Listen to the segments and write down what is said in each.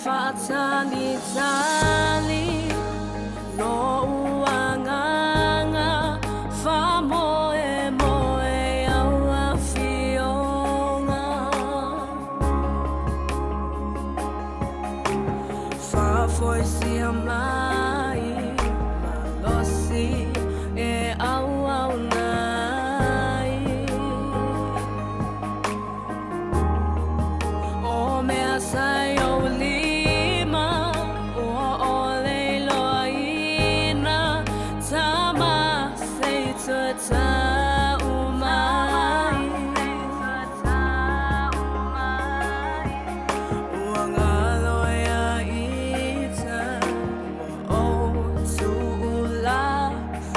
Faatalitali lou agaga faamoemoe i au afioga. Faafoisia mai malosi e auauna ai. O mea sa i ou lima ua ʻole iloaina, tama se i toe tau mai. Ua galo ia ita, ua ou tuulafoaina.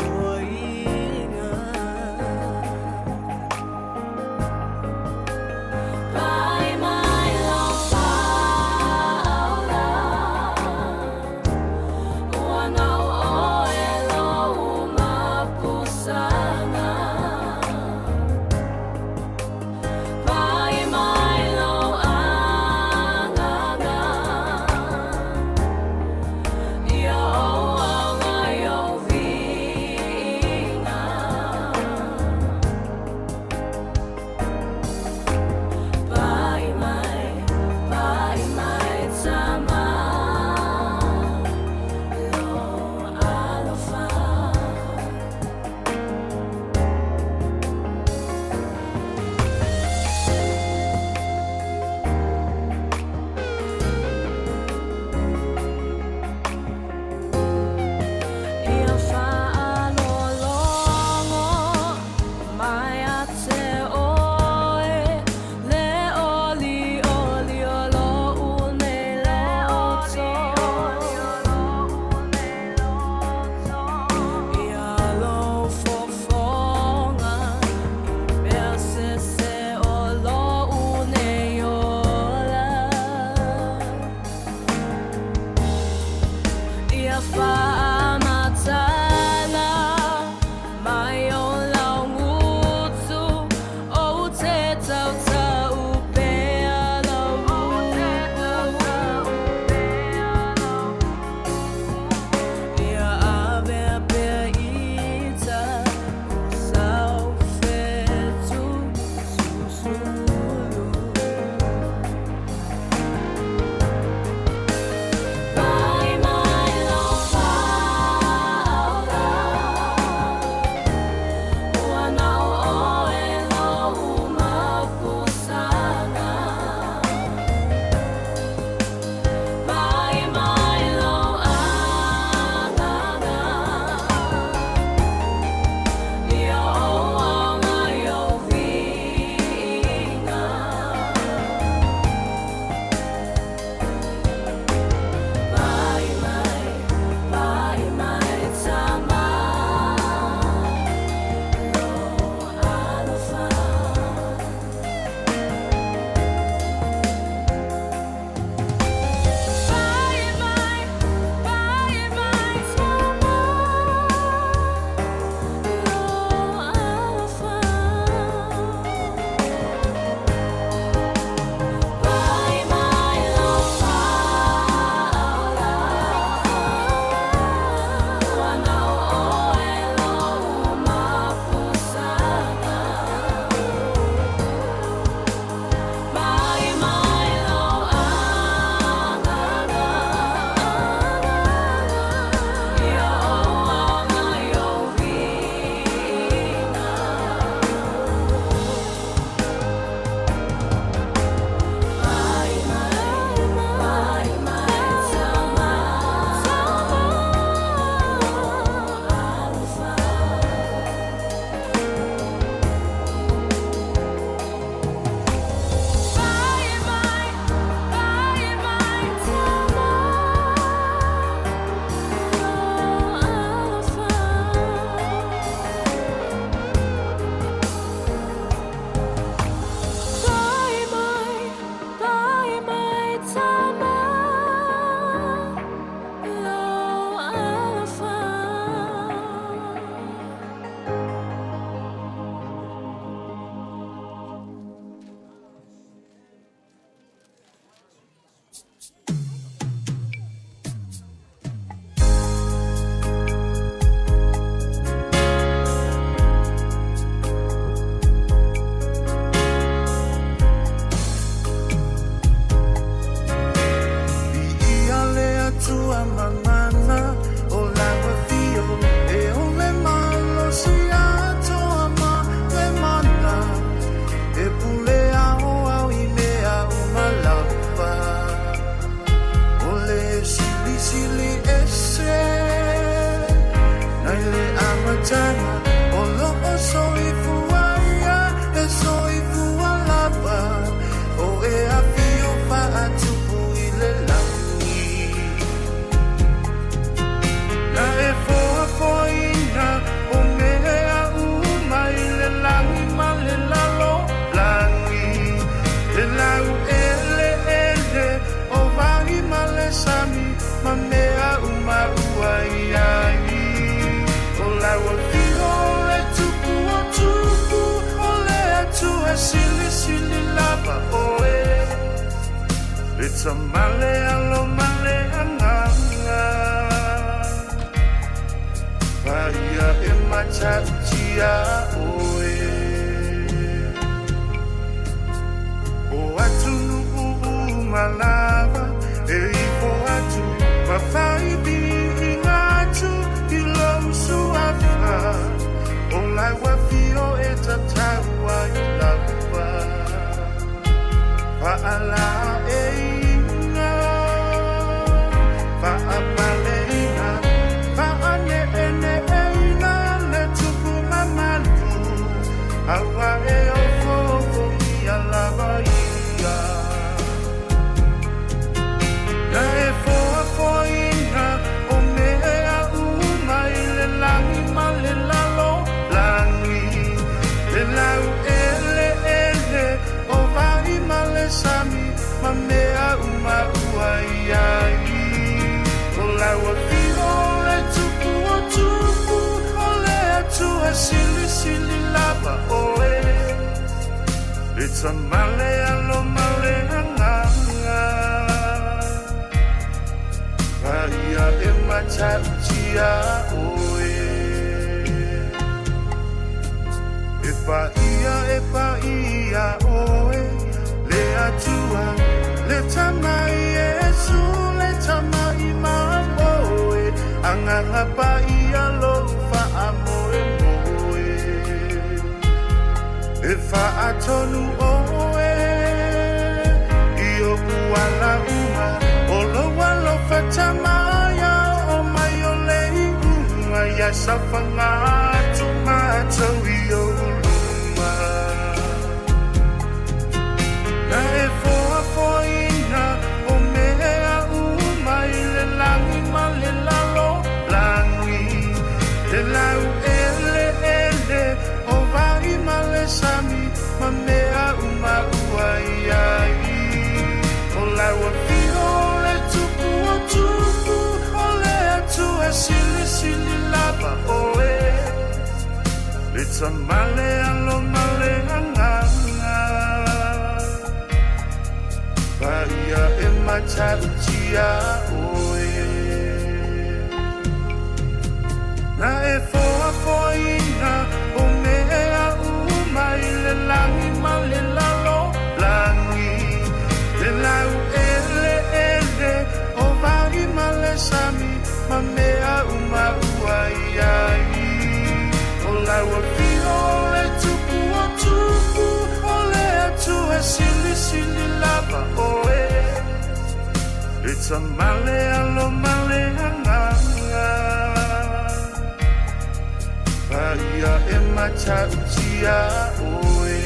Le male alo male anganga Paia e matautia oe. O atunu malava e ifo atu mawhaibi i ngātu i lou suafa o lai wafio e tataua i lava Fa'ala e inga Fa'apaleina Fa'ane ene eina le tupu mamalu Aua e ofofo ia lava ia Na e foafoaina o mea uma i le lagi ma le lalo lagi Le lau ele ele o vai ma le sami ma mea uma ua iai O lau afio le tupu o tupu o le atua silisili lava oe Le tamale alo male anganga Paia e matautia oe E paia e paia oe Le atua le tamai Yesu le tamai mamoe Anganga paia lo whaamoe moe E whaatonu oe I o uala uma O lo alo whatamaya O mai o le iunga Ia sawhanga atu mātou i o luma Na e foafoaina o mea uma i le lagi ma le lalo lagi Le lau ele ele o vai ma le sami ma mea uma ua iai O lau afio le tupu o tupu o le atua silisili lava oe Le tamale alo male anganga Paia e matautia oe Na e foafoaina o mea uma i le lagi ma le lalo lagi Le lau ele ele o vai ma le sami ma mea uma ua iai O lau afio le tupu o tupu o le atua silisili lava oe Le tamale alo male anganga Paia e matautia oe.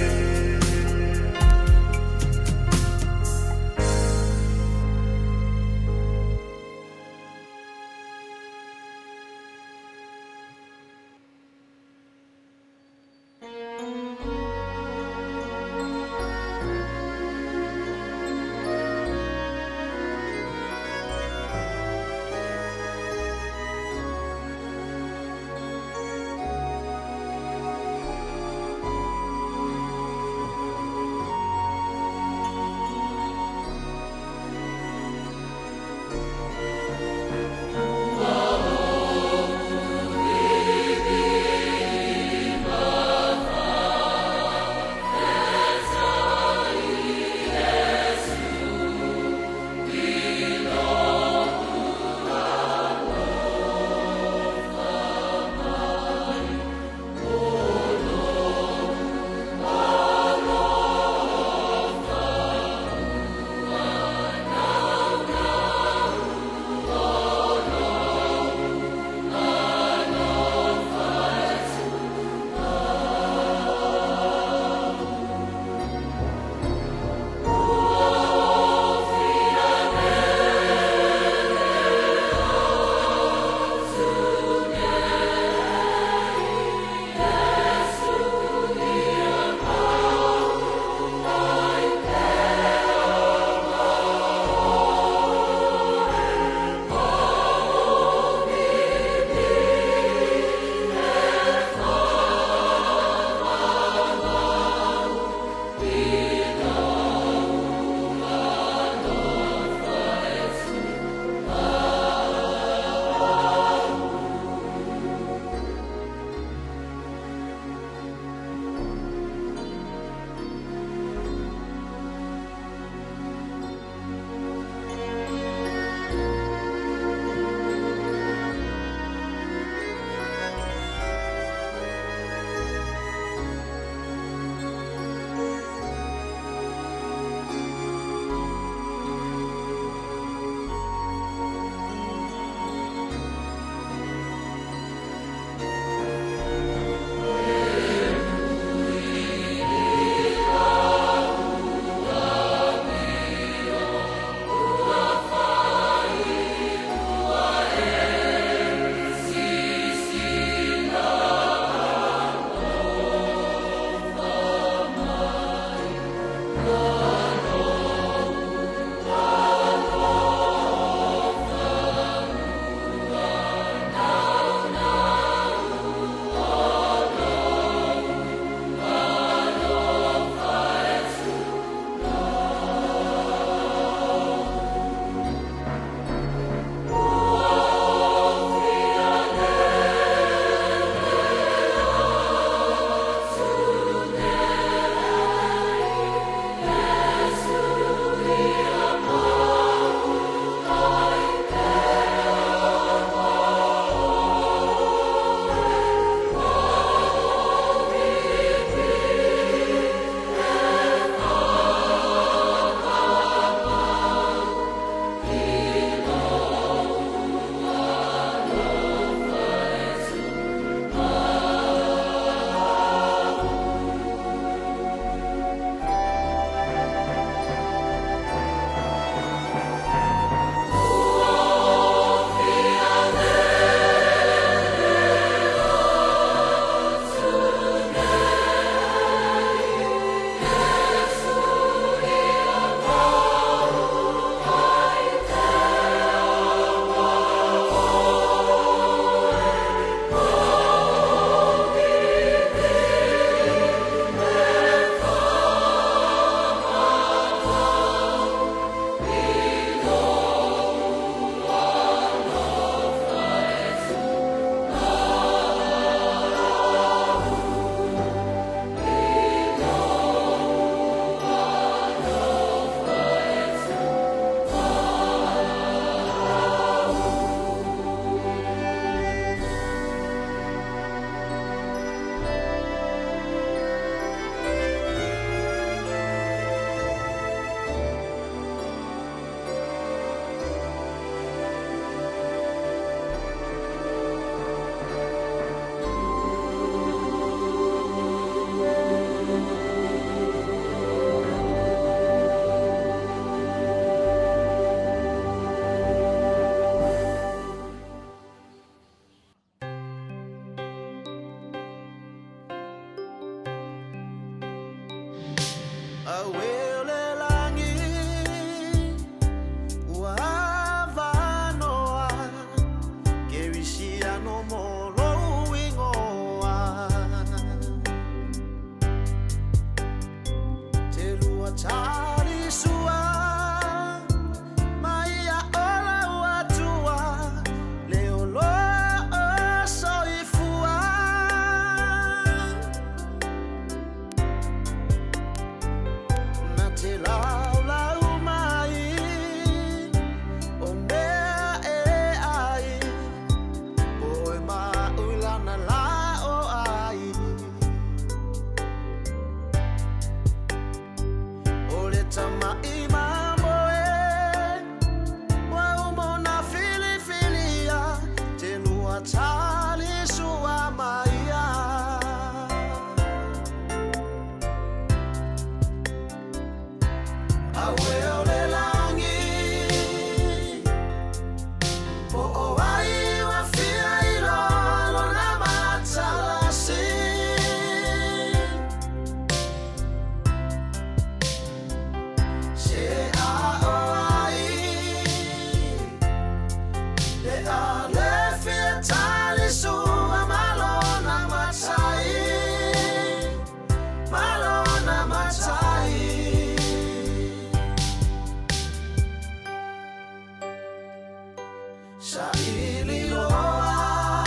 Saili loa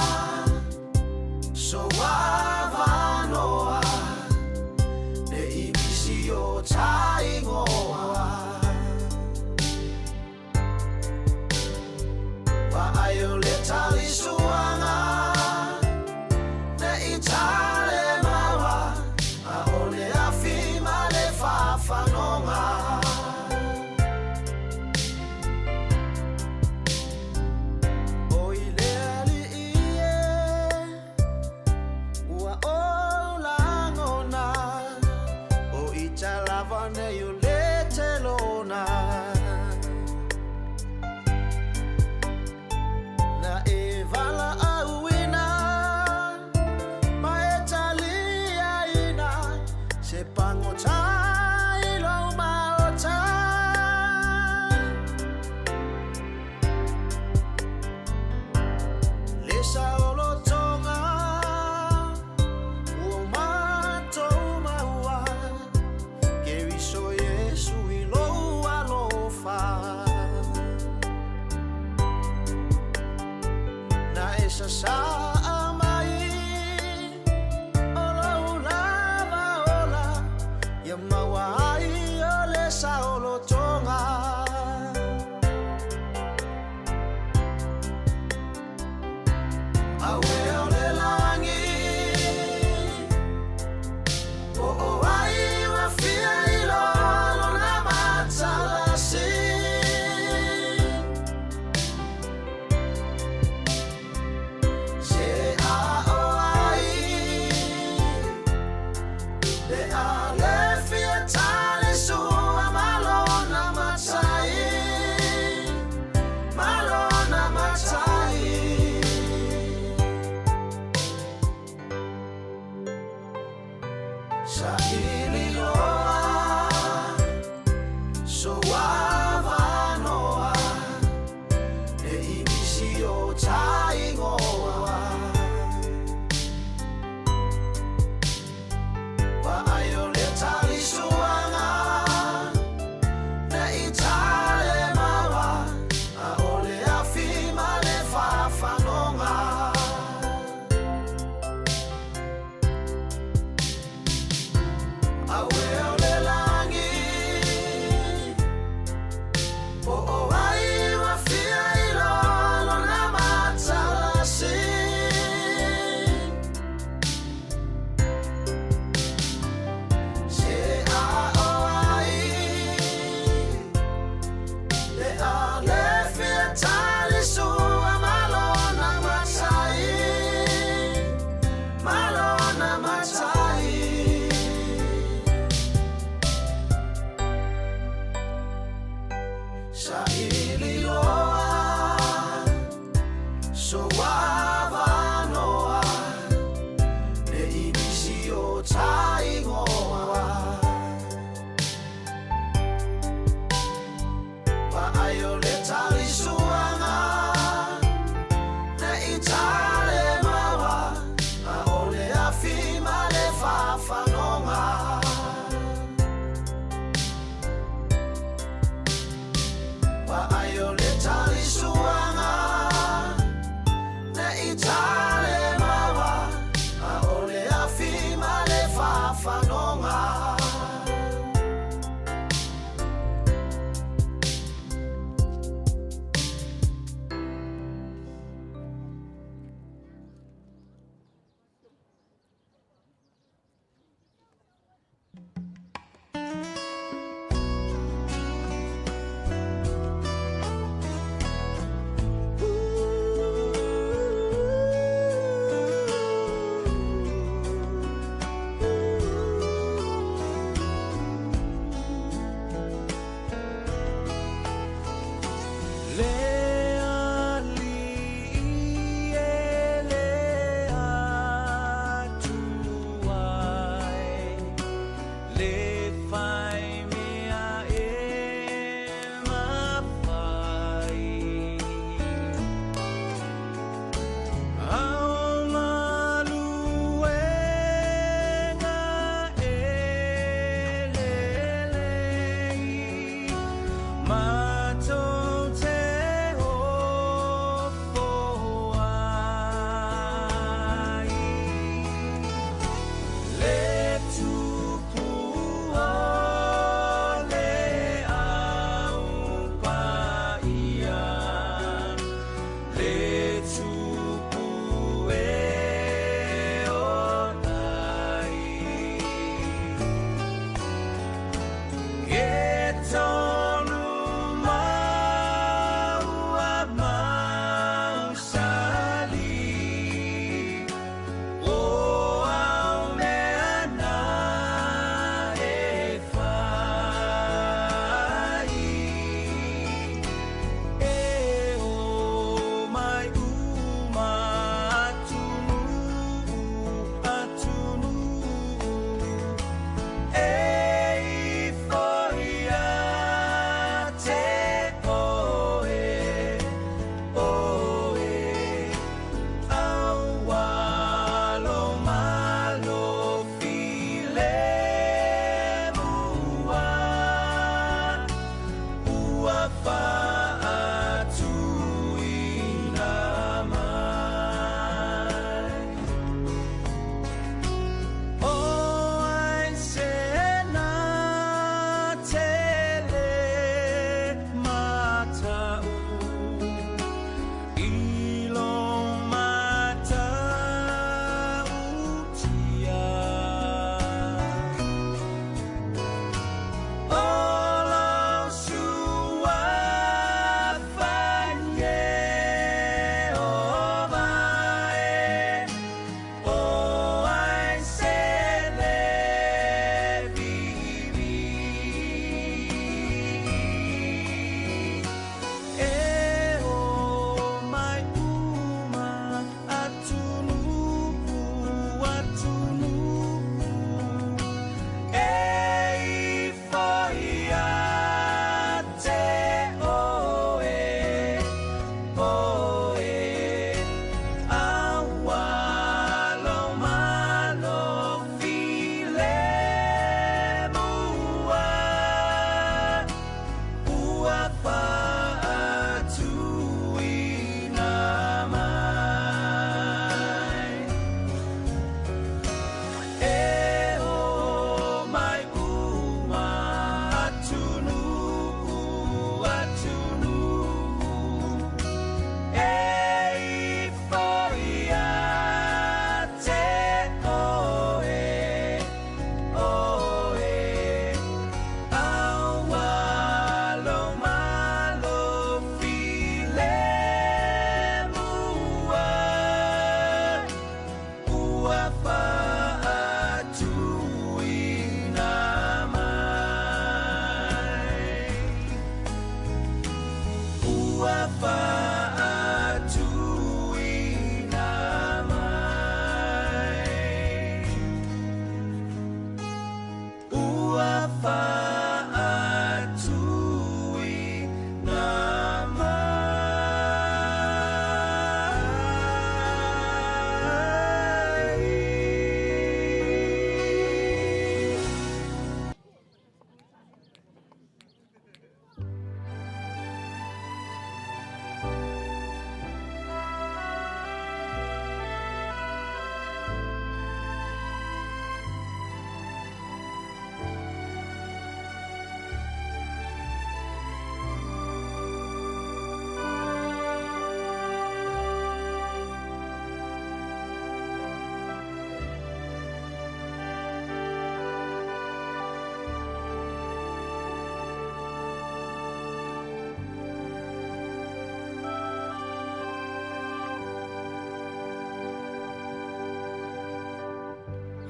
So avanoa Ne i misi o taingoa Vaai o le talisuaga Ne i tale maua A o le afi ma le fafanoga O i le alii e Ua ou lagona O i talava nei o le telona Na e valaauina Ma e taliaina Se pagota i lou maota Le saolotoga Ua matou maua Keriso Iesu i lou alofa Na e sasaa mai O lou lava ola Ia maua ai o le saolotoga Aue o le lagi Po o ai ua fia iloa lona matalasi Se a o ai Le a le fia tale sua malona matai Malona matai Saili loa So avanoa Ne i misi o taingoa Vaai o le talisuaga Ne i tale maua A o le afi ma le fafanoga Aue o le lagi Po o ai ua fia iloa lona matalasi Se a o ai Le a le fia talisua malona matai Malona matai Saili loa So avanoa Ne i misi o taingoa Vaai o le talisuaga Ne i tale maua A o le afi ma le fafanoga Vaai o le talisuaga Ne i tale maua A o le afi ma le fafanoga Ia le tupu e ona ai. Ke tonu mau a mau sali o au mea na e whai. E o mai uma atunu, atunu. E foia te oe, oe. Aualo malo file mua. Ua whaatuina mai. O ai se na tele matau i lo matautia. O lo sua whanie o vai, o ai se le vivi. E o mai uma atunu, atunu. E foia te oe, oe. Aualo malo file mua. Ua whaatuina mai. E o mai uma atunu, atunu. E foia te oe, oe. Aualo malo file mua. Ua whaatuina mai. Ua whaatuina mai. Ua whaatuina mai.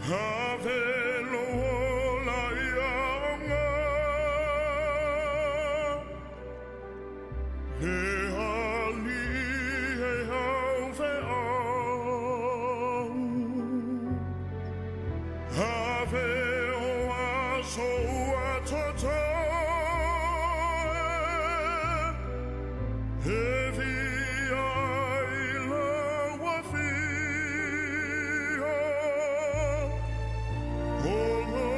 Have lo ola ia onga. Le ali e au fe au. Have o aso ua toto e. E via i la ua fia. O lo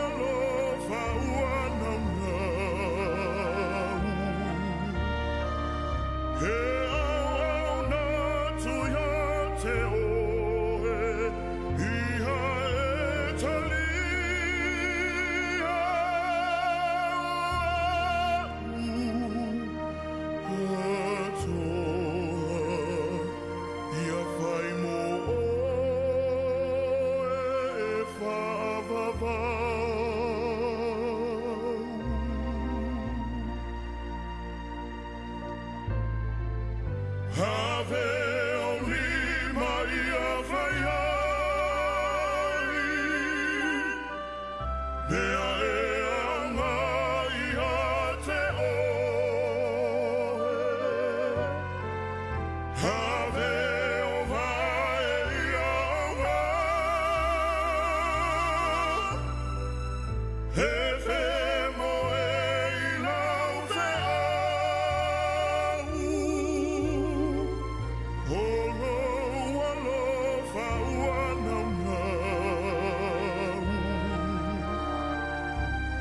alofa ua naunau. Ave o lima ia faiai Mea e anga ia te oe Ave o vae ia auga E fe moe i lau feau O lou alofa ua naunau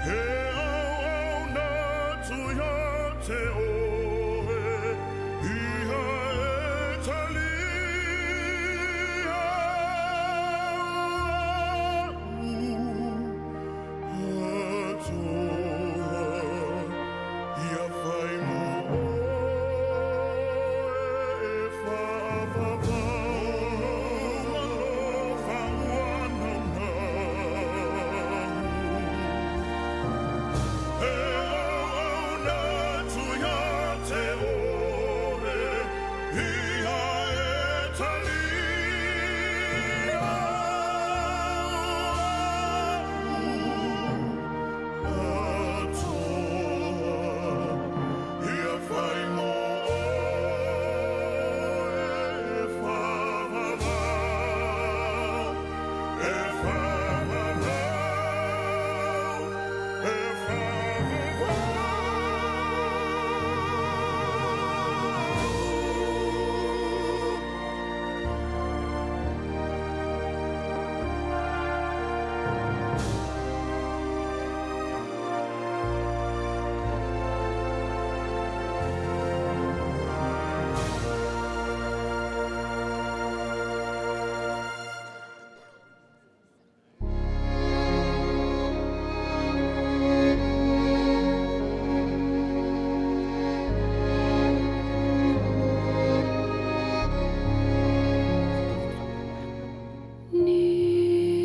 He auauna atu ia te oe Ia e talia a'u Atoa Ia fai mo oe e faavavau O lou alofa ua naunau E auauna atu ia te oe Ia e talia a'u Atoa Ia fai mo oe e faavavau E faavavau E faavavau.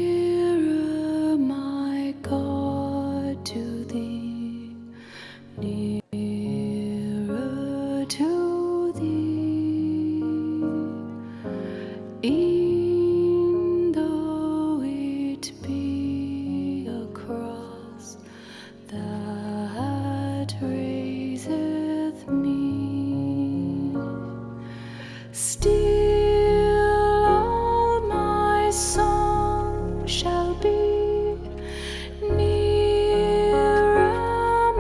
Nearer, my God, to thee, nearer to thee. E'en though it be a cross that raiseth me, still all my song shall be nearer,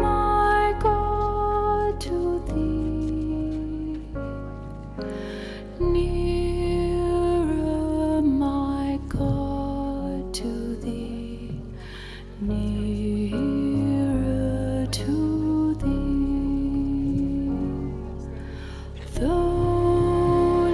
my God, to thee. Nearer, my God, to thee, nearer to thee. Though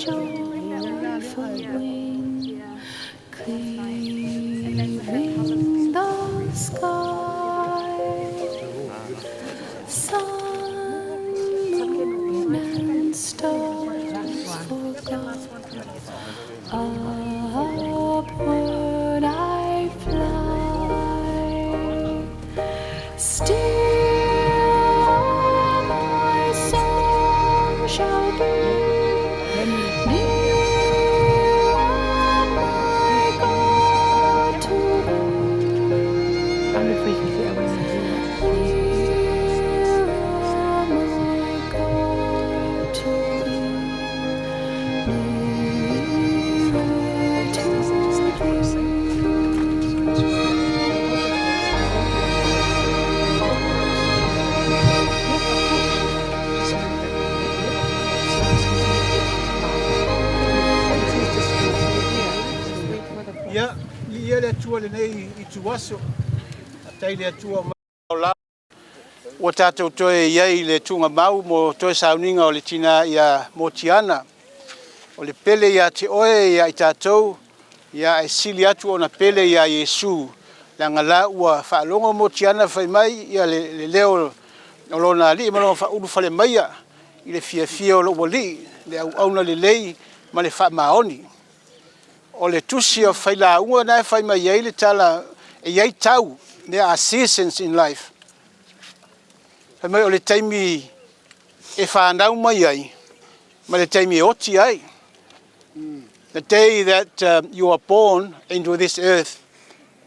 Joyful wing, cleaving the sky. Sun, moon, and stars forgot. Upward I fly. Still my song shall be nearer, my God, to thee. I wonder if we can fit a Nearer, my God, to thee. Nearer to Ia, ia le Atua lenei i tuaso, tai le Atua ma la. Ua tātou toe iai le tugamau mo toe sauniga o le tina ia Motiana. O le pele ia te oe ia i tātou, ia e sili atu ona pele ia Iesu. Leaga la ua faalogo Motiana fai mai ia le leo o lona alii ma lona faaulufale maia i le fiafia o lou alii, le auauna lelei ma le faamaoni. O le tusi o failauga na e fai mai ai le tala e i ai tau, there are seasons in life. Fai mai o le taimi e whanau mai ai, ma le taimi e oti ai. The day that you are born into this earth,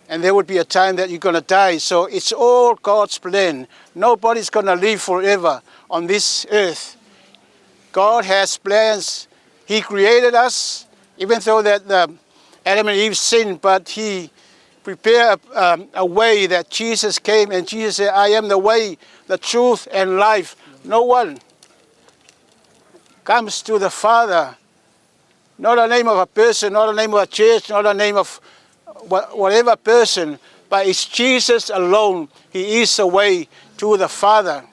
and there would be a time that you're going to die. So it's all God's plan. Nobody's going to live forever on this earth. God has plans. He created us, even though that Adam and Eve sinned, but He prepared a way that Jesus came, and Jesus said, "I am the way, the truth, and life. No one comes to the Father." Not a name of a person, not a name of a church, not a name of whatever person, but it's Jesus alone. He is the way to the Father.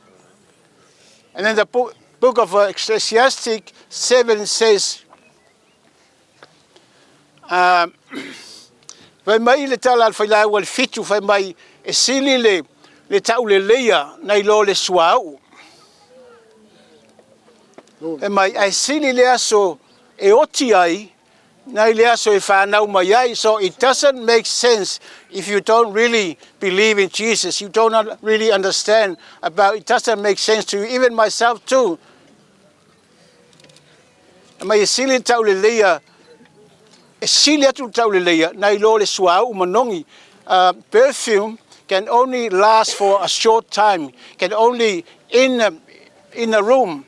And then the book of Ecclesiastic 7 says, fai mai le tala al failau al fitu fai mai e sili le tauleleia nai lo le suauu. E mai ae sili le aso e oti ai nai le aso e whanau mai ai. So it doesn't make sense if you don't really believe in Jesus. You don't really understand about it. Doesn't make sense to you, even myself too. E mai e sili tauleleia e sili atu le tauleleia nai lo le suauu manogi. Perfume can only last for a short time, can only in a room.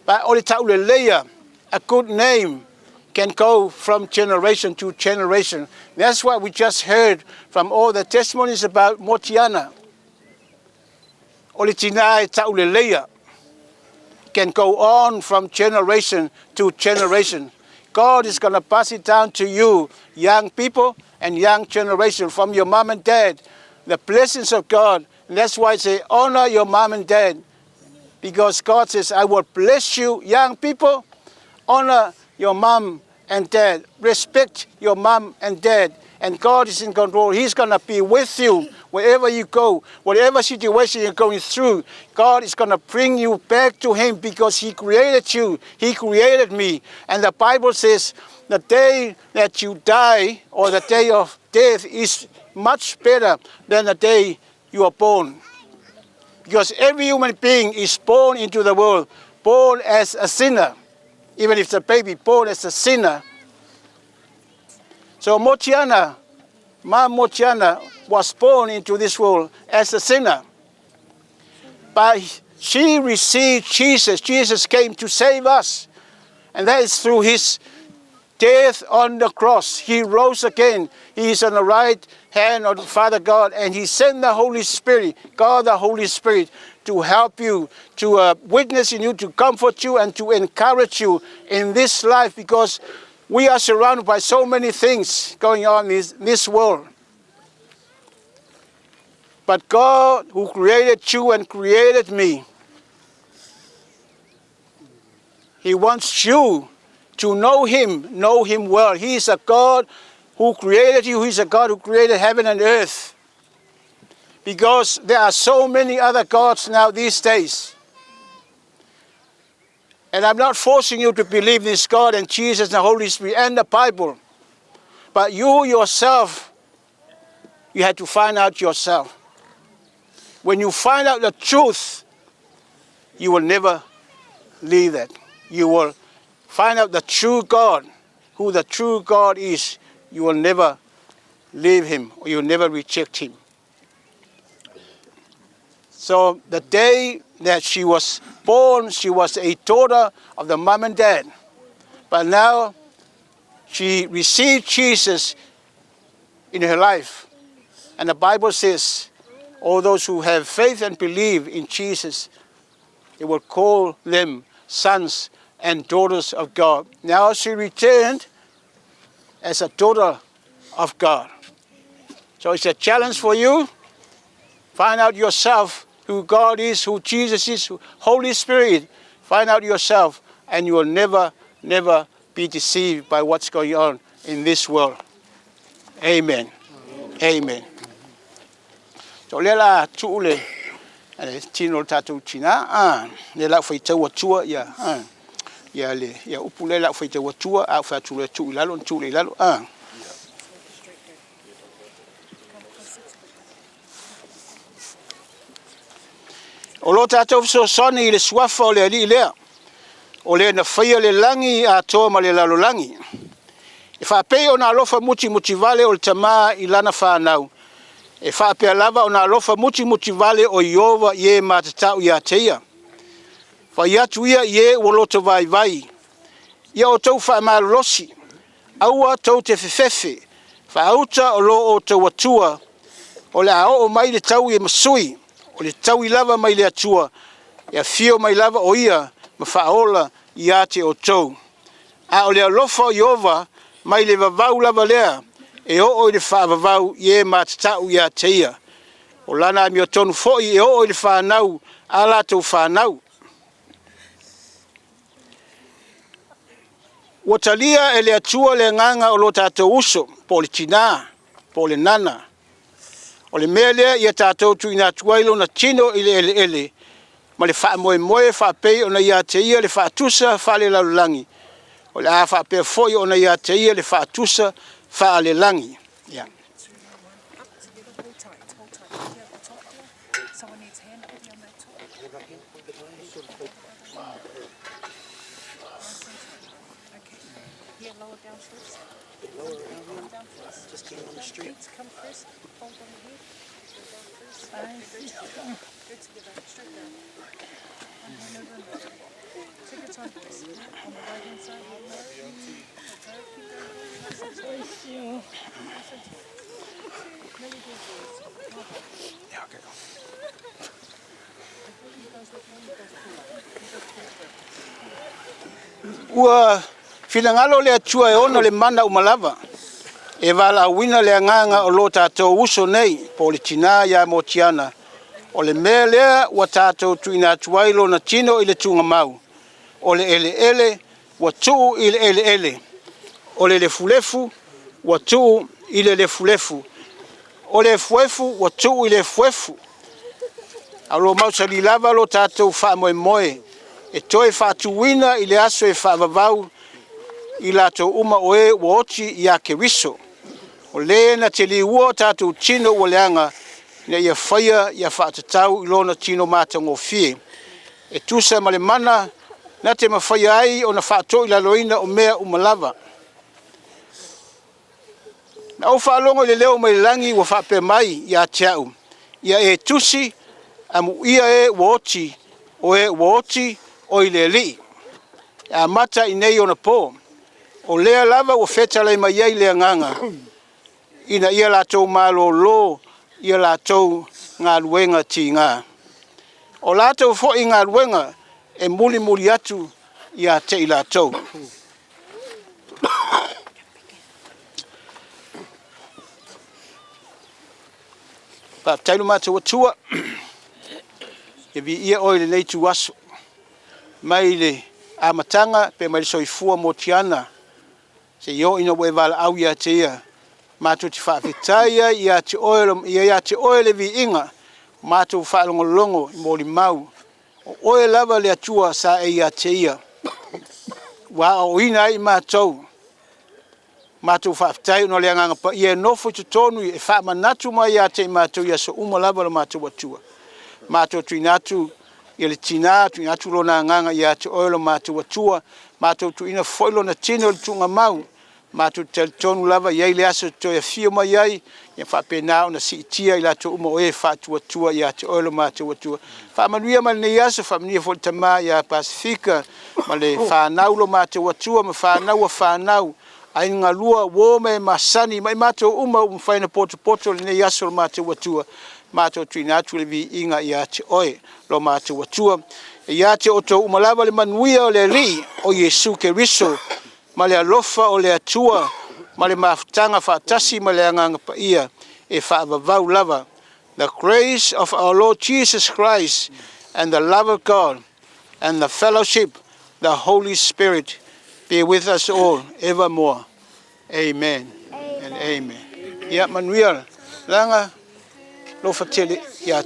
But o le tauleleia, a good name, can go from generation to generation. That's what we just heard from all the testimonies about Motiana. O le tina e tauleleia can go on from generation to generation. God is going to pass it down to you, young people and young generation, from your mom and dad. The blessings of God. And that's why I say honor your mom and dad. Because God says, "I will bless you," young people. Honor your mom and dad. Respect your mom and dad. And God is in control. He's going to be with you wherever you go, whatever situation you're going through. God is going to bring you back to Him because He created you. He created me. And the Bible says the day that you die or the day of death is much better than the day you are born. Because every human being is born into the world, born as a sinner. Even if it's a baby, born as a sinner. So Motiana, Ma Motiana was born into this world as a sinner. But she received Jesus. Jesus came to save us. And that is through his death on the cross. He rose again. He is on the right hand of the Father God. And he sent the Holy Spirit, God the Holy Spirit, to help you, to witness in you, to comfort you, and to encourage you in this life because we are surrounded by so many things going on in this world. But God, who created you and created me, He wants you To know Him, know Him well. He is a God who created you. He is a God who created heaven and earth. Because there are so many other gods now these days. And I'm not forcing you to believe this God and Jesus and the Holy Spirit and the Bible. But you yourself, you have to find out yourself. When you find out the truth, you will never leave that. You will find out the true God, who the true God is. You will never leave him or you will never reject him. So the day that she was born, she was a daughter of the mom and dad. But now she received Jesus in her life. And the Bible says, all those who have faith and believe in Jesus, it will call them sons and daughters of God. Now she returned as a daughter of God. So it's a challenge for you. Find out yourself who God is, who Jesus is, who Holy Spirit. Find out yourself, and you will never, never be deceived by what's going on in this world. Amen. Amen. So lea la tuu le le tino o le tatou tina a le lau faitau atua ia a ia le ia upu lea lau faitau atua a ou fai atu loa e tuu i lalo ona tuu lea i lalo a. O lo tatou fesoasoani i le suafa o le Alii lea, o le na faia le lagi atoa ma le lalolagi. E faapei ona alofa mutimutivale o le Tama i lana fanau, e faapea lava ona alofa mutimutivale o Ieova i e matatau ia te ia. Fai atu ia i e ua loto vaivai, Ia outou faamalolosi, aua tou te fefefe, faauta o lo outou Atua, o le a oo mai le taui e masui, o le taui lava mai le Atua, e afio mai lava o ia ma faaola ia te outou. A o le alofa o Ieova mai le vavau lava lea e oo i le faavavau i e matatau ia te ia. O lana amiotonu foi e oo i le fanau a latou fanau. Ua talia e le Atua le agaga o lo tatou uso, po o le tinā, po o le nana. O le mea lea ia tatou tuuina atu ai lona tino i le eleele ma le faamoemoe faapei ona ia te ia le faatusa faalelalolagi, o le a faapea foi ona ia te ia le faatusa faalelagi. Yeah. Ua finagalo le Atua e ona le mana uma lava, e valaauina le agaga o lo tatou uso nei, po o le tinā ia Motiana, o le mea lea ua tatou tuuina atu ai lona tino i le tuugamau, o le eleele ua tuu i le eleele, o le lefulefu ua tuu i le lefulefu, o le efuefu ua tuu i le efuefu. A o lo o mausali lava lo tatou faamoemoe e toe faatuina i le aso e faavavau i latou uma o e ua oti iā Keriso. O le na te liua o tatou tino ua leaga ina ia faia ia faatatau i lona tino matagofie, e tusa ma le mana na te mafaia ai ona faatoilaloina o mea uma lava. Na ou faalogo i le leo mai le lagi ua faapea mai ia te au, Ia e tusi, amuia e ua oti, o e ua oti, o i le Alii. E amata i nei ona po, o lea lava ua fetalai mai ai le Agaga, ina ia latou malōlō i a latou galuega tiga. O latou foi galuega e mulimuli atu ia te i latou. Faafetai lo matou Atua, e viia oe i lenei ituaso, mai le amataga pe mai le soifua Motiana seia oo ina ua e valaau ia te Ia. Matou te faafetai ai ia te Oe, ia te Oe le viiga, matou faalogologo i molimau, o Oe lava le Atua sa e ia te Ia, ua aoaoina ai i matou. Matou faafetai ona o le Agaga Paia e nofo i totonu e faamanatu mai ia te i matou i aso uma lava lo matou Atua. Matou tuuina atu ia le tina, tuuina atu lona agaga ia te Oe lo matou Atua, matou tuuina foi lona tino i le tuugamau, matou te talitonu lava e i ai le aso e toe afio mai ai, ia faapena ona siitia i latou uma o e faatuatua ia te Oe lo matou Atua. Faamanuia mai lenei aso, faamanuia foi i le tama ia Pasefika ma le fanau lo matou Atua ma fanau a fanau, aiga lua, uo ma e masani ma i matou uma ua mafai ona potopoto i lenei aso lo matou Atua, matou tuuina atu le viiga ia te Oe lo matou Atua. E ia te outou uma lava le manuia o le Alii o Iesu Keriso ma le alofa o le Atua ma le mafutaga faatasi ma le Agaga Paia e faavavau lava. The grace of our Lord Jesus Christ and the love of God and the fellowship the Holy Spirit be with us all evermore. Amen and amen. Ia manuia laga lofa tele ia.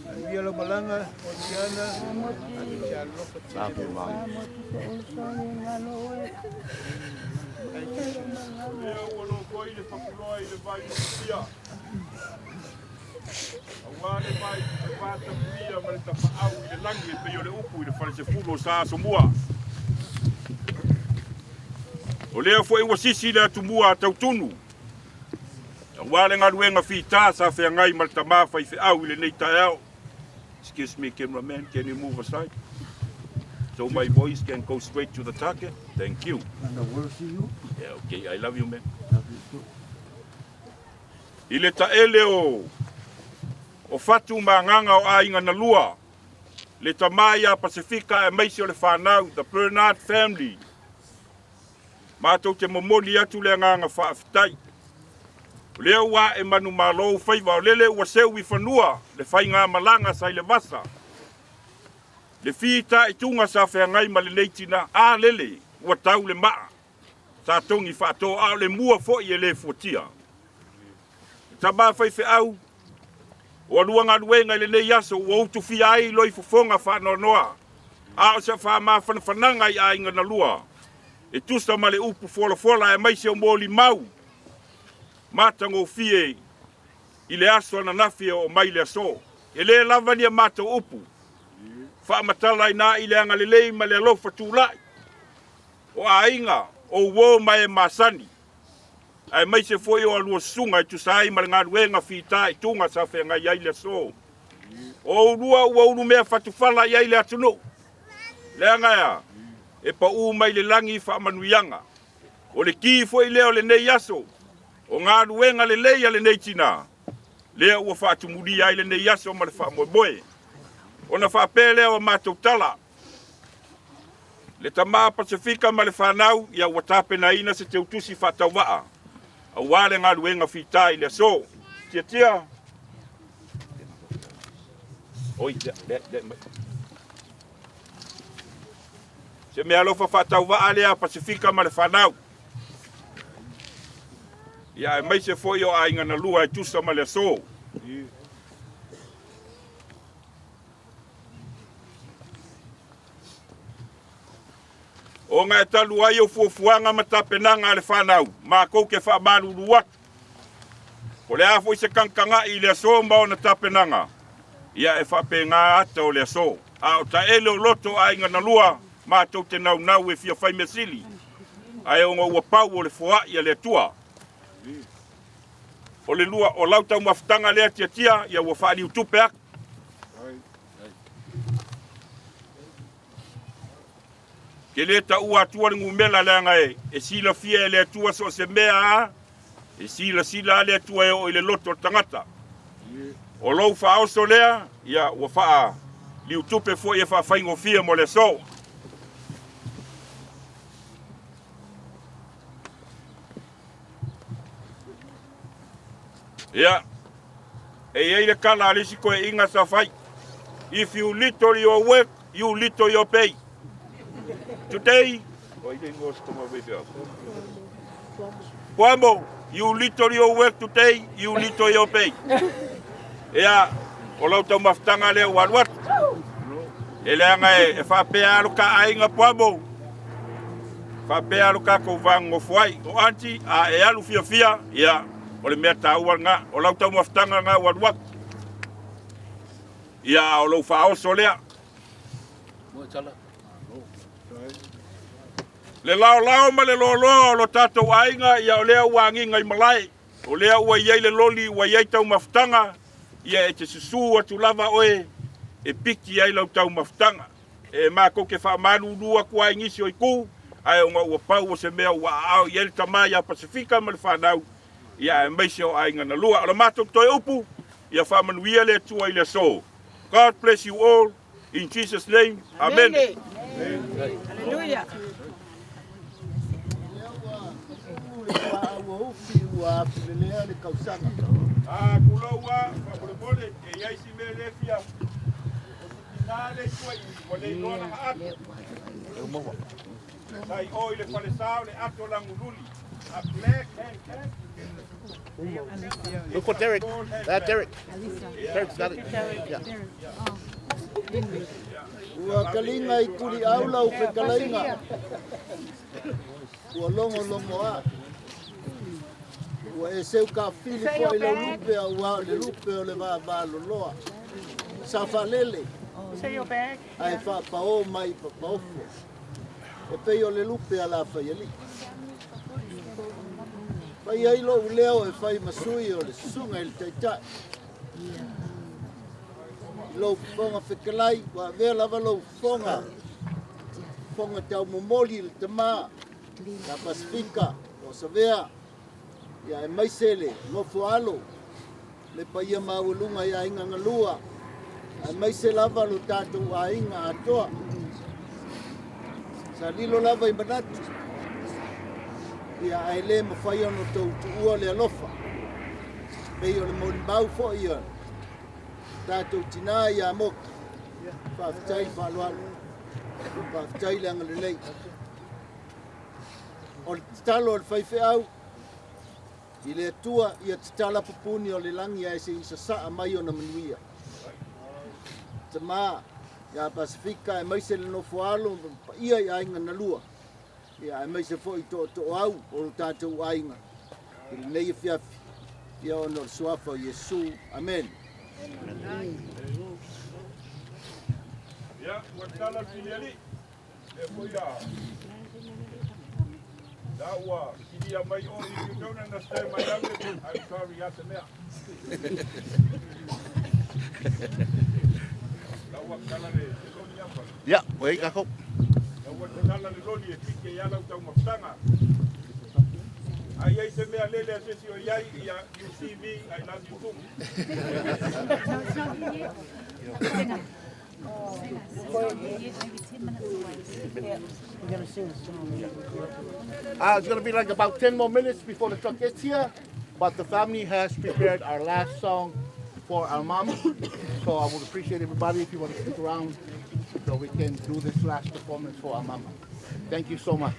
Manuia lau malaga, Motiana, alofa tele. Lea ua lofoi le fakuloa i le vai matapia, aua le vai le vatapuia ma le tapaau i le lagi e pei o le upu i le falesefulu o Sa Asomua. O lea foi ua sisi le atumua a Tautunu, aua le galuega fita sa feagai ma le tama faifeau i lenei taeao. Excuse me, cameraman, can you move aside? So my voice can go straight to the target. Thank you. And I will see you. Yeah, okay, I love you, man. Love you too. I le taele o fatu ma agaga o aiga na lua, le tama ia Pasefika aemaise o le fanau, the Bernard family, matou te momoli atu le agaga faafetai. O lea ua ae manumalo ou faiva, o lele ua seu i fanua le faigamalaga sa i le vasa, le fitaituga sa feagai ma lenei tina, a lele ua tau le maa sa togi faato, a o le mua foi e le fuatia. Le tama faifeau, o alua galuega i lenei aso ua utufia ai loi fofoga faanoanoa, a o se faamafanafanaga i aiga na lua, e tusa ma le upu folafola aemaise o molimau matagofie i le aso ananafi e oo mai le aso. E le lava ni a matou upu, faamatalaina i le agalelei ma le alofa tulai o aiga, o uo ma e masani, aemaise foi o alua susuga e tusa ai ma le galuega fitaituga sa feagai ai le aso. O ulua ua ulumea fatufala i ai le atunuu, leaga ea e pau mai le lagi faamanuiaga. O le ki foi lea o lenei aso, o galuega lelei a lenei tina, lea ua faatumulia ai lenei aso ma le faamoemoe. Ona faapea lea o matou tala, le tama Pasefika ma le fanau, ia ua tapenaina se teutusi faatauvaa, aua le galuega fita i le aso. Tiatia. Oi, lea, lea, lea mai. Se mea alofa faatauvaa lea a Pasefika ma le fanau. Ia aemaise foi o aiga na lua e tusa ma le aso. Ona e talu ai o fuafuaga ma tapenaga a le fanau, matou te faamalulu atu. O le a foi se tagatagai i le aso ma ona tapenaga, ia e faapena ata o le aso. A o taele o loto o aiga na lua, matou te naunau e fia fai mea sili, ae ona ua pau o le foai a le Atua. O le lua, o lau taumafataga lea tiatia, ia ua faaliutupe atu. Ke le taua atua le numera leaga e, e silafia e le Atua so o se mea a, e silasila a le Atua e oo i le loto o le tagata. O lou faaoso lea, ia ua faaliutupe foi e faafaigofie mo le aso. Ia, e i ai le tala a le isi toeaiina sa fai, If you little your work, you little your pay. Today, o ai le igoa o si tama faifeau? Puamo, you little your work today, you little your pay. Ia, o lau taumafataga lea ua alu atu. E leaga e, e faapea alo ka aiga Puamo, faapea alo tatou vanonofo ai. O aunty, a e alu fiafia, ia, o le mea taua lena. O lau taumafataga lena ua alu atu. Ia, a o lou faaoso lea. Le laolao ma le loaloa o lo tatou aiga, ia o lea ua agiga i malae. O lea ua i ai le loli, ua i ai taumafataga, ia e te susū atu lava oe e piki ai lau taumafataga. E matou te faamalulu atu ai i nisi o itu, ae ona ua pau o se mea ua aao i ai le tama ia Pasefika ma le fanau, ia aemaise o aiga na lua. O le matou toe upu, ia faamanuia le Atua i le aso. God bless you all. In Jesus name, amen. Hallelujah. Lea ua uu le tuaau o ufi ua afulelea le kausaga. A tulou a, faamolemole, e i ai si mea le fia. O si tinā le i tua i i, ua le iloa lana ato. Sa i o i le falesa o le ato lagululi. A black hand cap. Look for Derek. That Derek. Derek's got it. Yeah. Ua kaliga i tuliau lau fetalaiga, ua logologoa. Ua e seukafili foi lau lupe auā o le lupe o le vavaloloa. Sa faalele ae faapaō mai i papaofo e pei o le lupe a Lafaialii. Fai ai lou leo e fai ma sui o le susuga i le Taitai. I lou fofoga fetalai, ua avea lava lou fofoga, fofoga taumomoli i le tama, ia Pasefika o Savea, ia aemaise le nofo alo, le paia maualuga i aiga na lua, aemaise lava lo tatou aiga atoa. Sa lilo lava i manatu, ia ae le mafai ona outou tuua le alofa. Pei o le molimau foi a tatou tinā ia Moki. Faafetai le faaaloalo, faafetai le agalelei. O le tatalo a le faifeau i le Atua ia tatala pupuni o le lagi ae se i sasaa mai ona manuia. Tama ia Pasefika aemaise le nofo alo ma le paia i aiga na lua, ia aemaise foi tootooau o lo tatou aiga i lenei afiafi, ia ona o le suafa o Iesu. Amene. Ia, ua tatala le filialii. Lea foi a la ua kilia mai o if you don't understand my language, I'm sorry ia te mea. La ua tatala le loli apa. Yeah, wait, I hope. La ua tatala le loli e pike i ala taumafataga. A i ai se mea lele a se isi o i ai, ia, you see me, I love you too. No, it's not here yet. Maybe 10 minutes away. We're gonna sing a song. It's gonna be like about 10 more minutes before the truck gets here, but the family has prepared our last song for our mom. So I would appreciate everybody if you want to stick around so we can do this last performance for our mama. Thank you so much.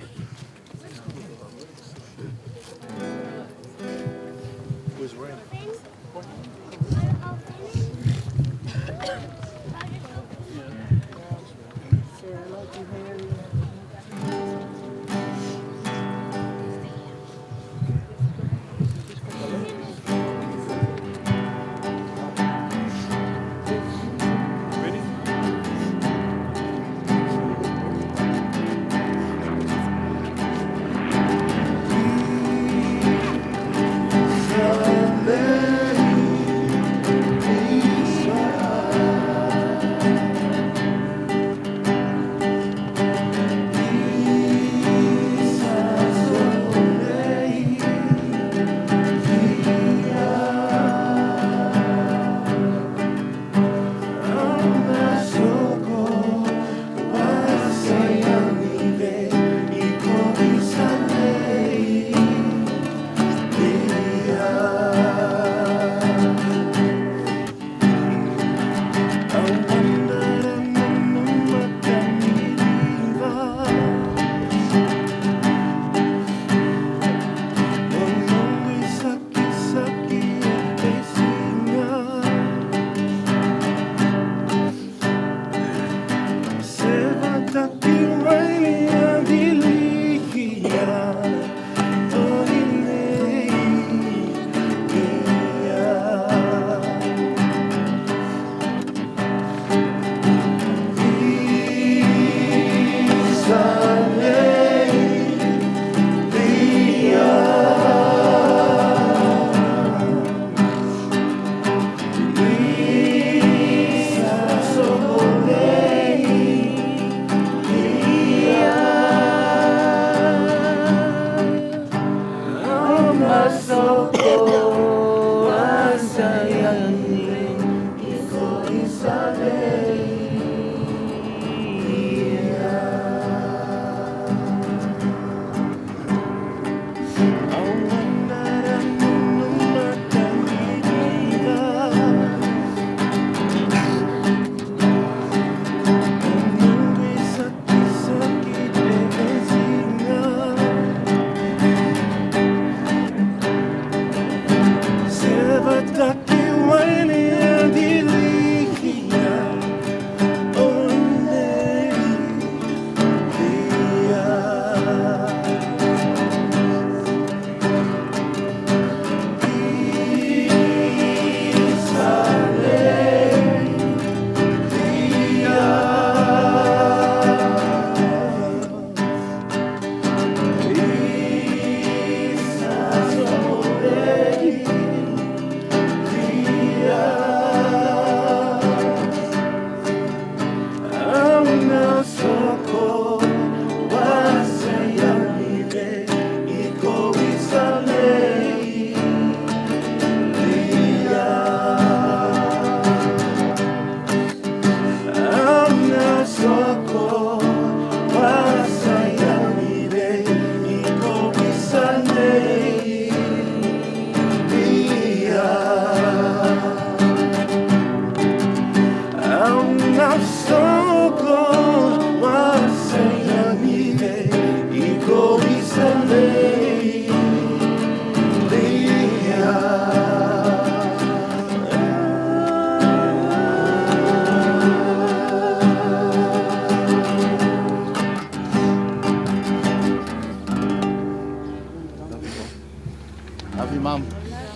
Love you, Mom.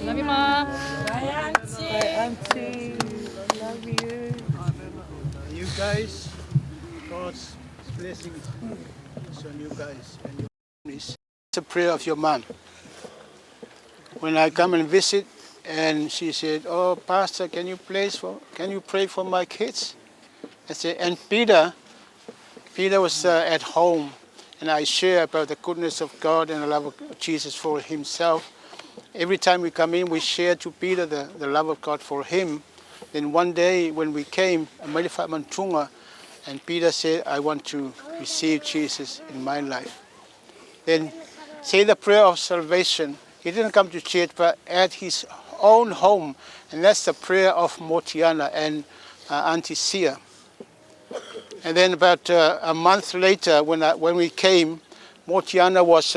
Love you, Mom. Bye, Auntie. Bye, Auntie. Love you. You guys, God's blessing is on you guys and your families. It's a prayer of your mom. When I come and visit, and she said, "Oh, Pastor, can you please for can you pray for my kids?" I said, and Peter, Peter was at home, and I share about the goodness of God and the love of Jesus for himself. Every time we come in, we share to Peter the love of God for him. Then one day when we came, Amalifa Mantunga, and Peter said, I want to receive Jesus in my life. Then say the prayer of salvation. He didn't come to church, but at his own home. And that's the prayer of Motiana and Auntie Sia. And then about a month later, when we came, Motiana was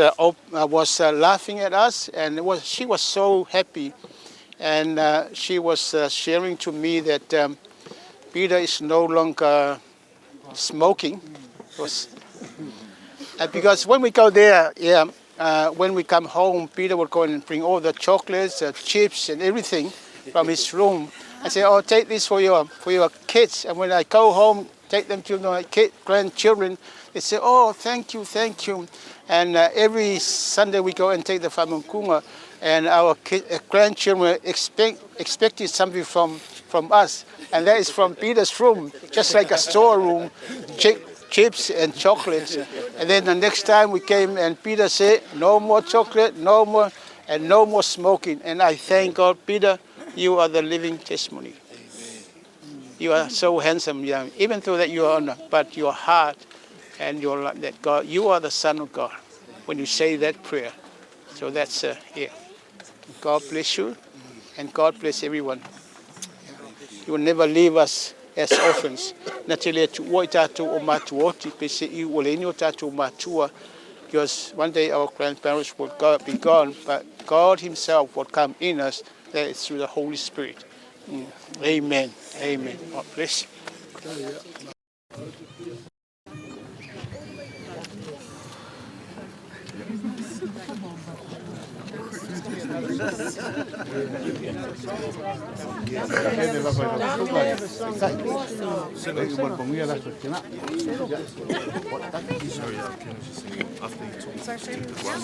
laughing at us, and she was so happy. And she was sharing to me that Peter is no longer smoking. Because when we go there, yeah, when we come home, Peter would go and bring all the chocolates, chips, and everything from his room. I say, "Oh, take this for your kids." And when I go home, take them to my grandchildren. They say, "Oh, thank you, thank you." And every Sunday we go and take the faamaumauga, and our grandchildren expecting something from us, and that is from Peter's room, just like a storeroom, chips and chocolates. And then the next time we came, and Peter said, "No more chocolate, no more, and no more smoking." And I thank God, Peter, you are the living testimony. You are so handsome, yeah. Even though that you are on, but your heart and your life, that God, you are the Son of God when you say that prayer. So that's yeah. God bless you, and God bless everyone. You will never leave us as orphans. Na te le tuua i tātou o matuoti, pe se i ua le ni o tātou matua, because one day our grandparents will be gone, but God Himself will come in us, that is through the Holy Spirit. Amen. Amen. God bless you. Sorry, sorry,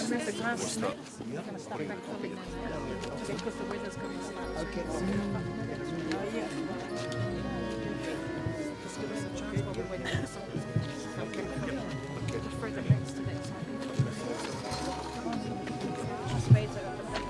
move the grass. We're going to start back filling now. Just because the weather's going to start. Okay. Just give us a chance while we're waiting for the sun. Okay. Just further next to that side. Spades are up the back.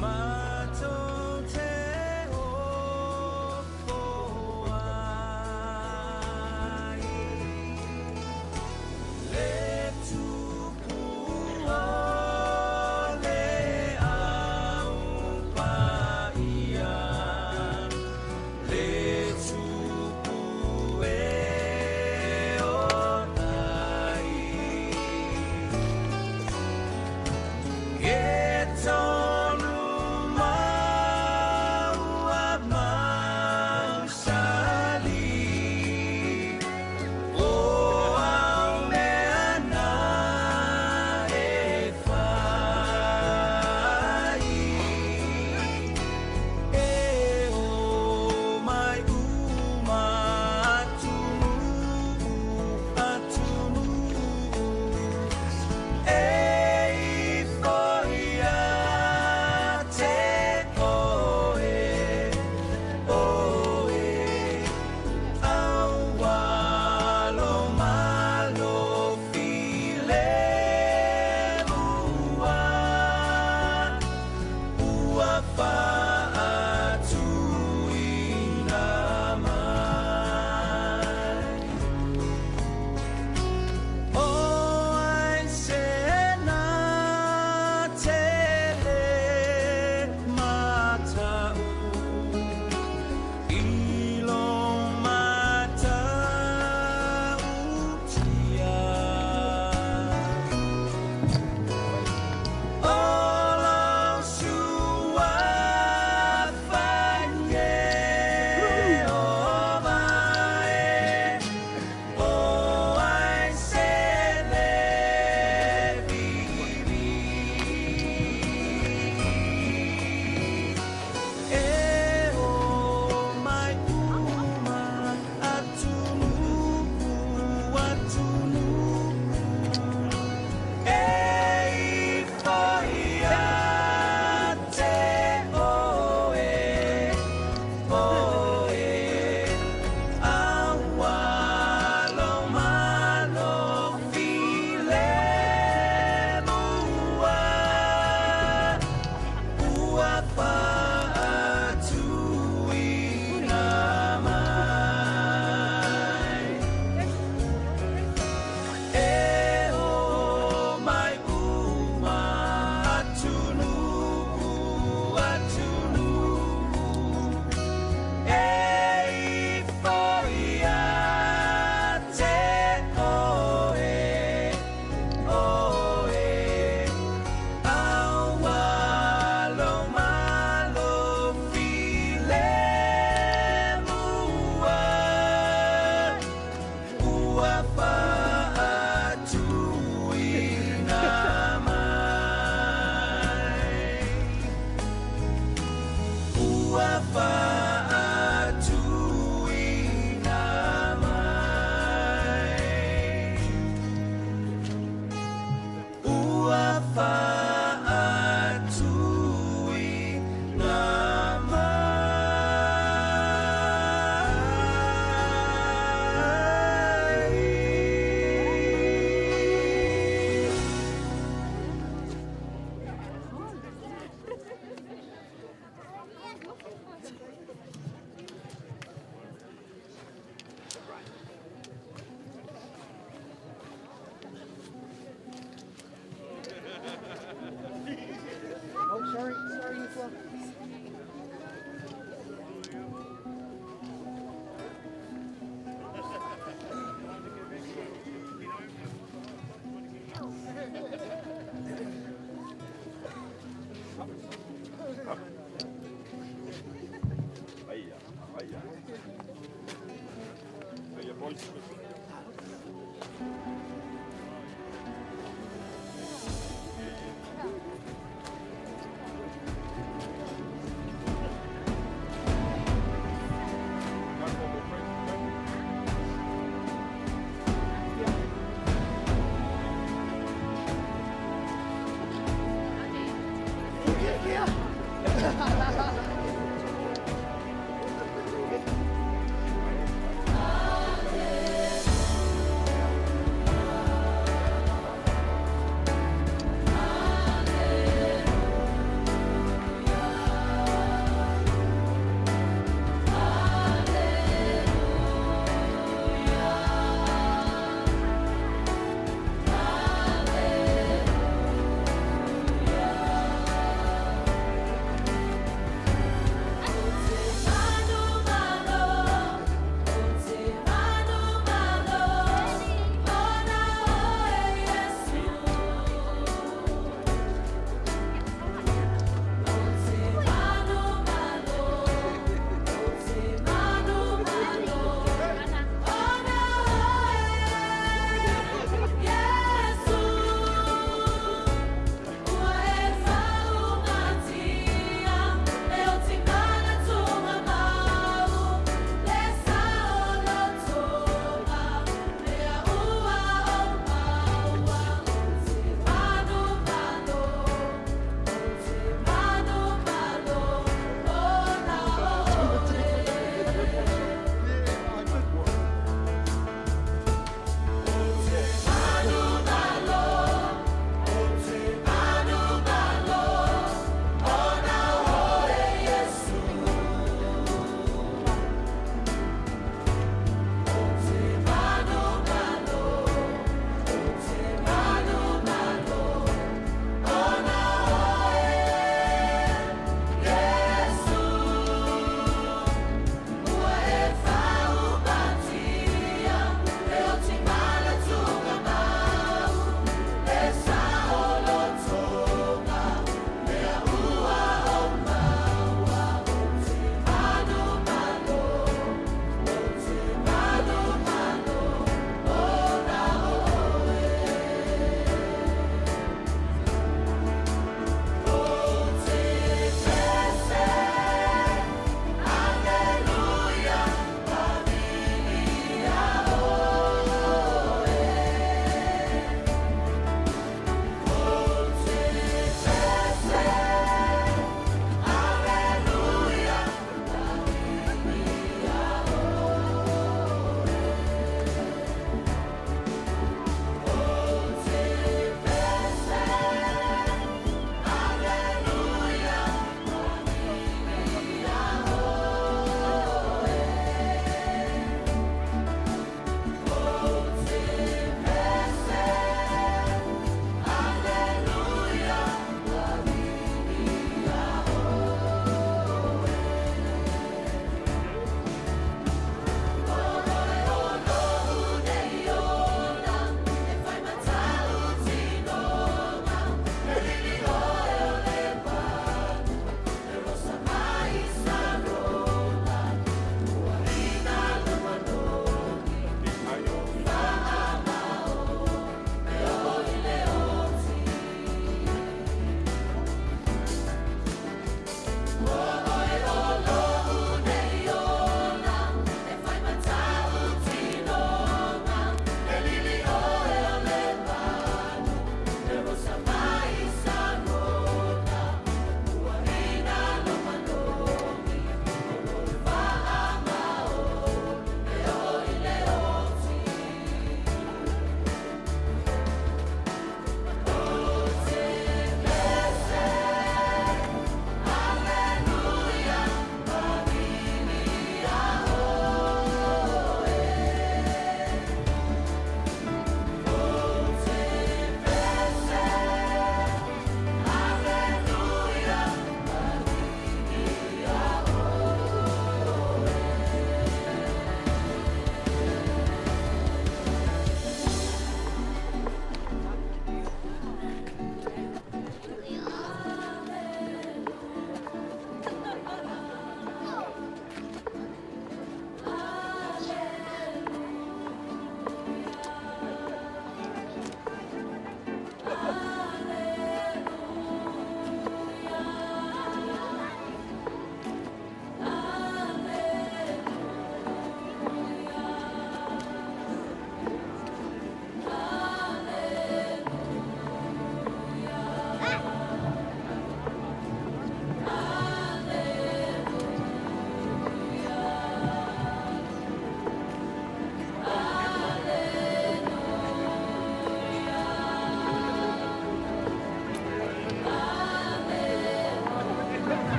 Matou te ofo ai le tupu o le Au Paia, le tupu e ona ai. Ke tonu mau a mausali, o au mea na e fai. E o mai uma atunuu, atunuu, e ifo ia te oe, oe, aualo malo filemu ua faatuina mai. O ai se na te le matau i lo matautia. O lou suafa Ieova e, o ai se le vivi. E o mai uma atunuu, atunuu, e ifo ia te oe, oe, aualo malo filemu ua faatuina mai. E o mai uma atunuu, atunuu, e ifo ia te oe, oe, aualo malo filemu ua faatuina mai. Ua faatuina mai. Ua faatuina mai. Oh, sorry, sorry, Nicola. Aia, aia. Aia, boys.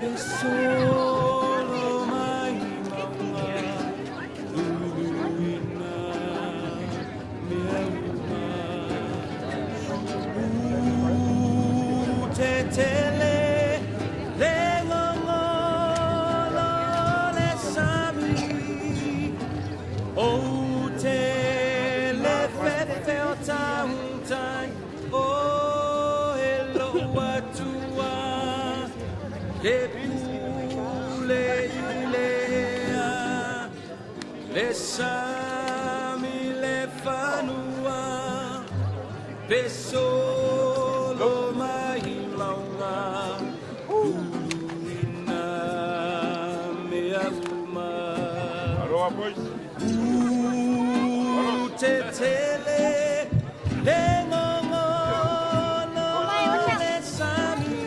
E solo mai mauga Luluina mea uma Utetele le gogolo le sami O te le fefe o tautai O e lou atua Le pule i le ea Le sami le fanua Pe solo mai mauga Luluina mea uma Aloha, boys. Utetele le gogolo le sami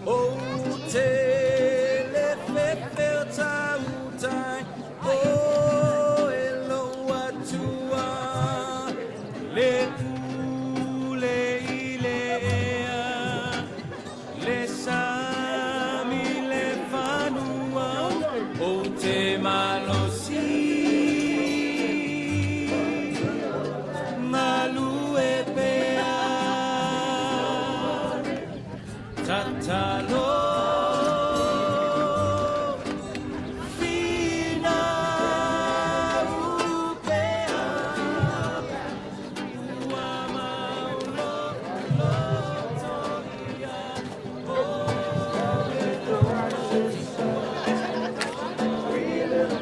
O te le fefe o tautai O e lou atua Le pule i le ea Le sami le fanua O te malosi Galue pea Tatalo Finau pea Ua mau loto ia O e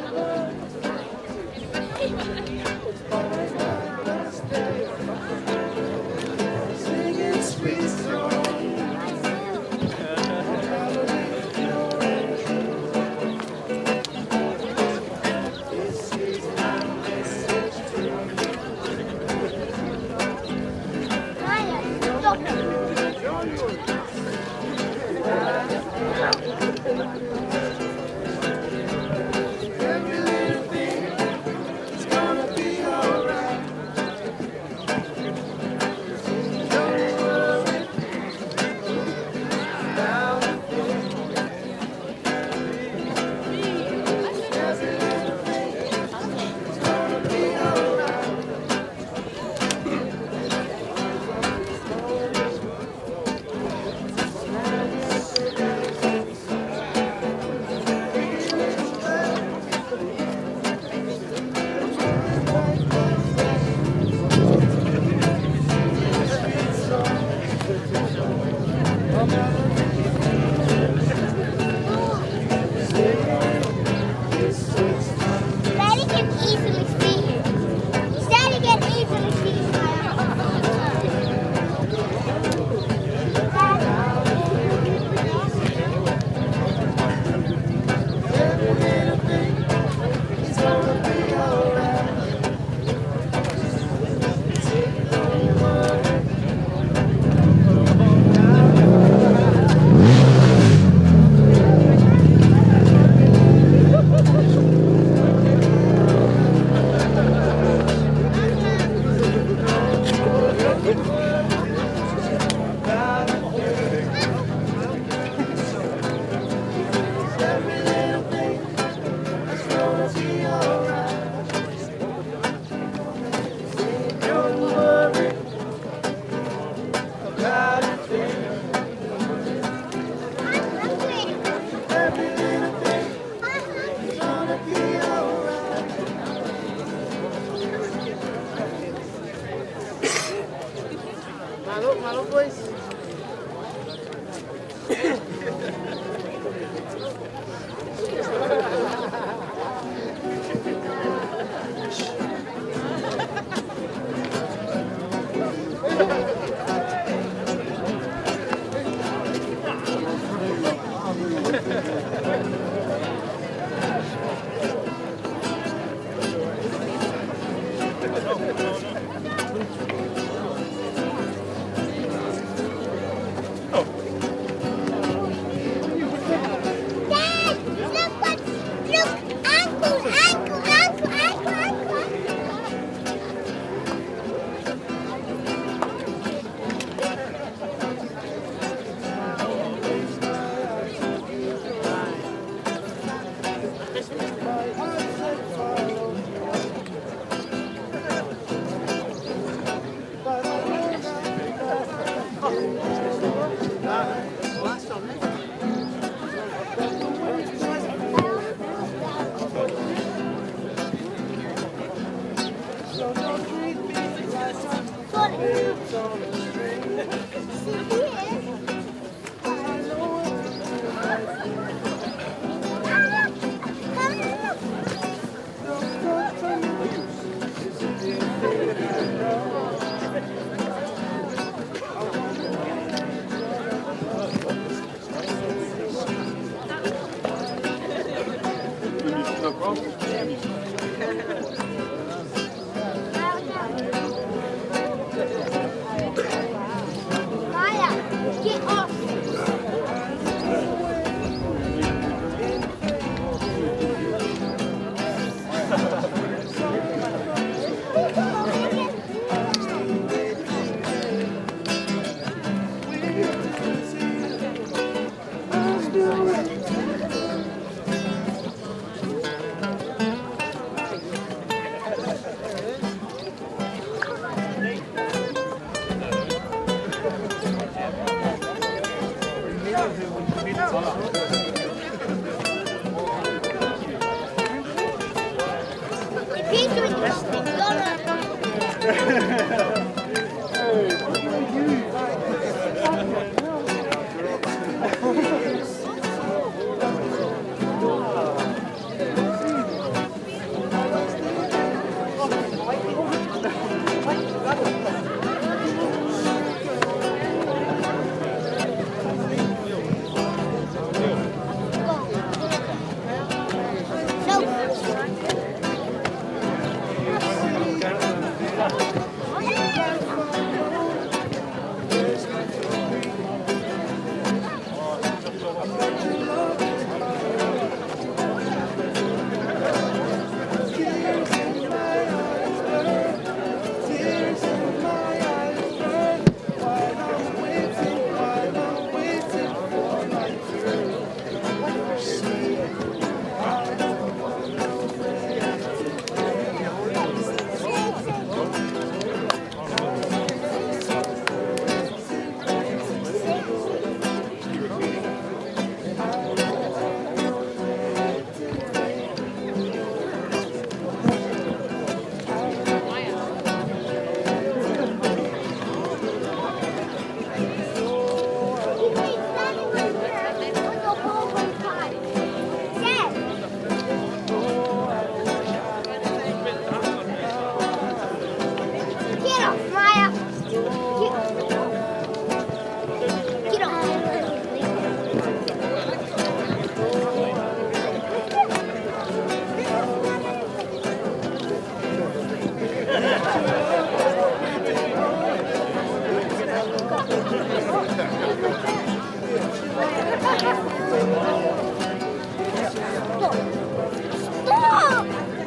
Maya, get off. If he's doing something, gonna. No. He's standing right there with the whole time. Dad. Get off, Maya. Get off. Stop. Stop!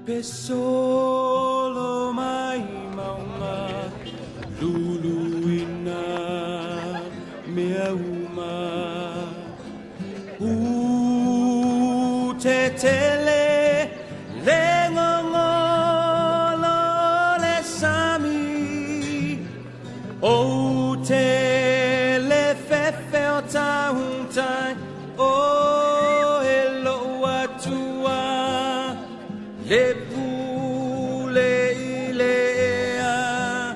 Pe solo mai maunga luluina mea uma U te tele le ngongolo le sami O te le fefe o tauntai o e lo atua le pule i le ea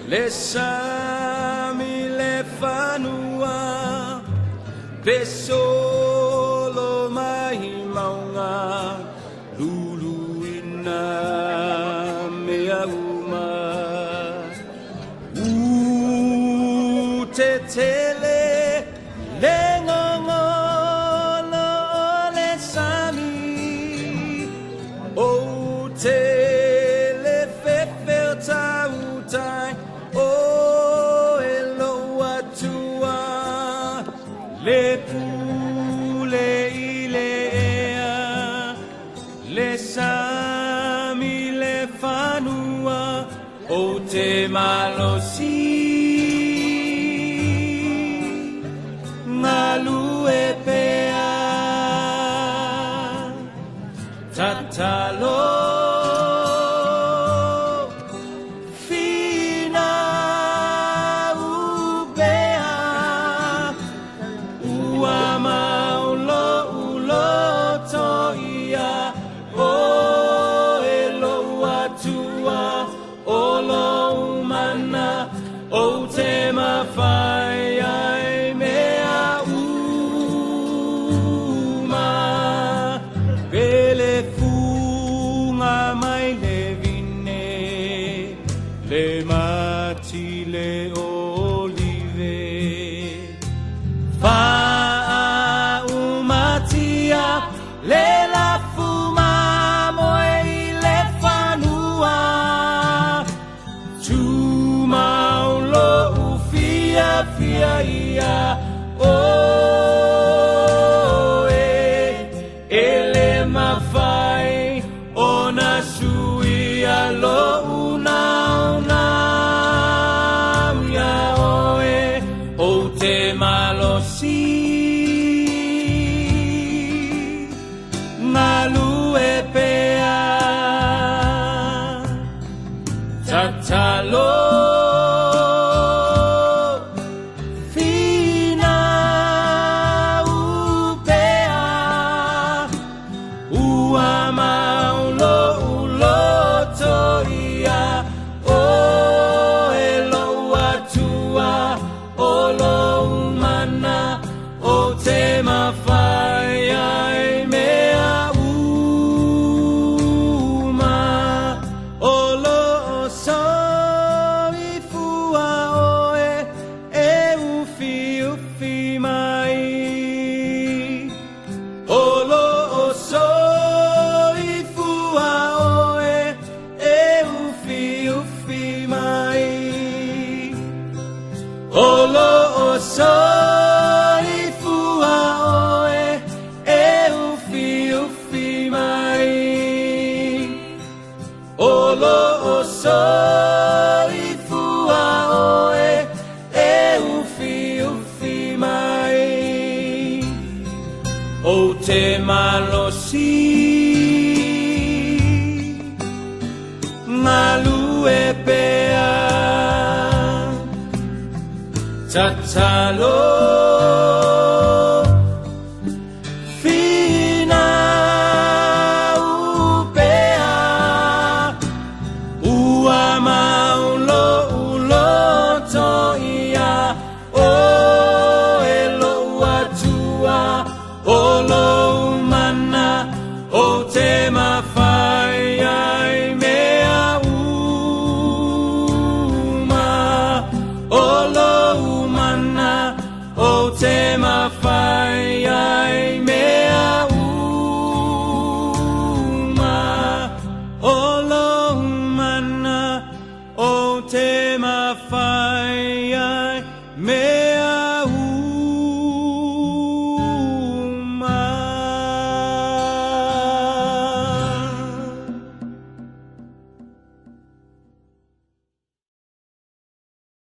le sami le fanua pe solo mai maunga luluina mea uma. Ou te malosi Galue pea Tatalo Finau pea Ua mau lo'u loto ia Oe lou Atua o lou mana Ou te mafai ai mea uma Pele fuga mai le vine Le mati le olive Faaumatia le lafu mamoe i le fanua Tumau lo'u fiafia ia Oe E le mafai ona suia lo'u naunau ia Oe Ou te malosi Galue pea Tatalo Finau pea Ua mau lo'u loto ia Oe lou Atua o lou mana Ou te mafai ai mea uma O loo soifua oe e ufiufi mai O loo soifua oe e ufiufi mai O loo soifua oe e ufiufi mai O loo soifua oe e ufiufi mai Ou te malosi Galue pea Tatalo Finau pea Ua mau lo'u loto ia Oe lou Atua o lou mana Ou te mafai ai mea uma O lou mana Ou te mafai.